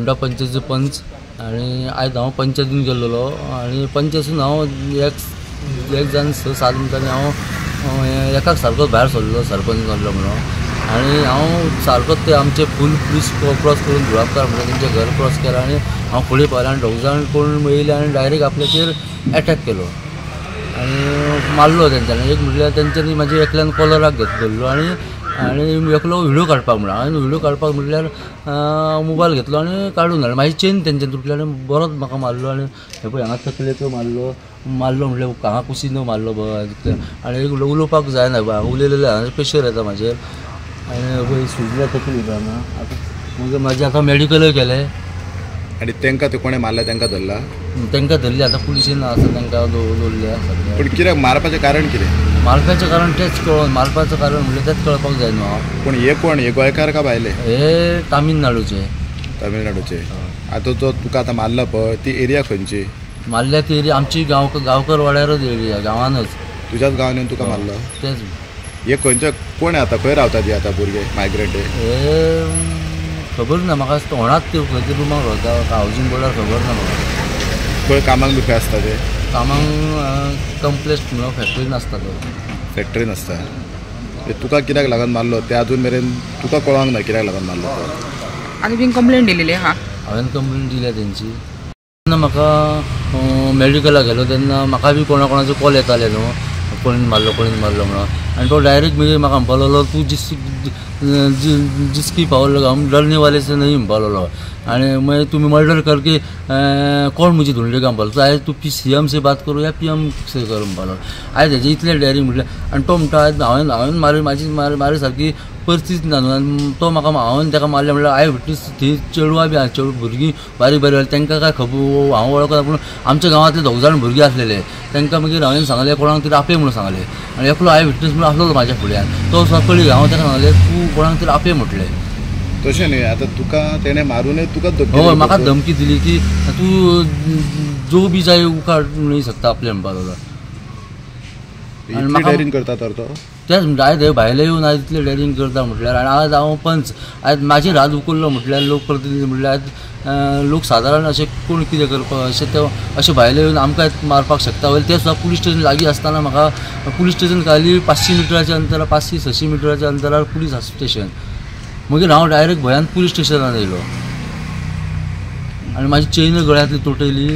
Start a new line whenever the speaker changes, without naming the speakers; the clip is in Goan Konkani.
फोंडा पंचायतीचो पंच आनी आयज हांव पंचायतीन गेल्लो आनी पंचायतीन हांव एक जावन 6-7 मिनटांनी हांव एकाक सारको भायर सरलो, सरपंच जाल्लो म्हणून. आनी हांव सारको ते आमचे फूल पुलीस क्रॉस करून धुळापकार म्हणल्यार तेंचें घर क्रॉस केलां आनी हांव फुडें पावलें आनी दोग जाण कोण येयले आनी डायरेक्ट आपल्याचेर एटॅक केलो आनी मारलो तेंच्यांनी. एक म्हटल्यार तेंच्यांनी म्हाजे एकल्यान कॉलराक धरलो आनी आनी एकलो व्हिडियो काडपाक म्हणलो. हांवें व्हिडियो काडपाक म्हटल्यार मोबायल घेतलो आनी काडून हाडलो. म्हाजी चेन तेंच्यान तुटली आनी बरोच म्हाका मारलो आनी हे पळय हांगा तकलेक मारलो मारलो म्हटल्यार हांगा कुशीन मारलो आनी एक उलोवपाक जायना, उलयलें हांगा प्रेशर येता म्हाजेर आनी पळय सुजल्या तकली हांगा. आतां मागीर म्हाजें आतां मॅडिकलय केलें.
आनी तेंकां ते कोणें मारलें तेंकां धरला?
तेंकां धरले आतां पुलिशेन आसा तेंकां दवरल्या.
पूण कित्याक मारपाचें कारण कितें?
मारपाचें कारण तेंच कळोन, मारपाचें कारण म्हणल्यार तेंच कळपाक जाय न्हू हांव.
पूण हे कोण, हे गोंयकार काय भायले?
हे तामिळनाडूचे.
तामिळनाडूचे. आतां जो तुका आतां मारला पळय ती एरिया खंयची?
मारल्या ती एरिया आमची गांवकर वाड्यारच एरिया, गांवानच.
तुज्याच गांवान येवन तुका मारलो?
तेंच.
हे खंयचे कोण आतां खंय रावता ती आतां भुरगे मायग्रंट?
हे खबर ना म्हाका, कोणाच ते खंयच्या रुमाक रावता हावजींग बोर्डार खबर ना म्हाका.
खंय कामाक बी खंय आसता ते?
कामाक कम्प्लेक्स म्हणून फॅक्टरीन आसता तो.
फॅक्टरीन आसता. तुका कित्याक लागून मारलो ते अजून मेरेन तुका कळोंक ना कित्याक लागून मारलो तो?
आनी तुवें कंप्लेन दिलेली आहा?
हांवें कंप्लेन दिल्या तेंची. तेन्ना म्हाका मॅडिकलाक गेलो तेन्ना म्हाका बी कोणा कोणाचो कॉल येताले न्हू, कोणीन मारलो कोणीन मारलो म्हणून. आनी तो डायरेक्ट मागीर म्हाका म्हणपाक लागलो तूं जिसकी पावर लगा हम डरने वाले से नहीं म्हणपाक लागलो. आनी मागीर तुमी मर्डर करके कोण मुझे ढूंढेगा म्हणपाक लागलो. आयज तूं सी एम से बात करूं या पी एम से करूं म्हणपाक लागलो. आयज हेजे इतलें डॅरिंग म्हटल्यार. आनी तो म्हणटा आयज हांवें हांवें मारी म्हाजी मारी सारकी परिस्थिती ना न्हू. आनी तो म्हाका हांवें ताका मारलें म्हणल्यार I witness थंय चेडवां बी आसा, चेडूं भुरगीं बारीक बारीक तांकां काय खबर हांव वळखना, पूण आमच्या गांवांतले दोग जाण भुरगीं आसलेले तांकां मागीर हांवें सांगलें कोणाक तरी आपय म्हणून सांगलें. आनी एकलो I witness म्हणून आसलेलो म्हाज्या फुड्यान, तो कळी हांव ताका सांगलें तूं कोणाक तरी आपय म्हटलें.
तशें न्हय आतां तुका तेणें मारूनय तुका धमकी?
हय, म्हाका धमकी दिली की तूं जो बी जाय उखाड नहीं शकता आपलें म्हणपाक लागलो.
आनी डॅरिंग करता तर तो?
तेंच म्हणटा आयज हे भायले येवन आयज इतलें डॅरिंग करता म्हटल्यार. आनी आज हांव पंच, आयज म्हाजेर हात उखल्लो म्हटल्यार लोकप्रतिनिधी म्हटल्यार आयज लोक सादारण अशें कोण कितें करपाक अशें ते अशें भायले येवन आमकां मारपाक शकता. वयले ते सुद्दां पुलीस स्टेशन लागीं आसतना म्हाका पुलीस स्टेशन खाली 500 मिटराच्या अंतरार, 500-600 मिटराच्या अंतरार पुलीस स्टेशन. मागीर हांव डायरेक्ट भंयान पुलीस स्टेशनान येयलो आनी म्हाजी चेन गळ्यांतली तुटयली.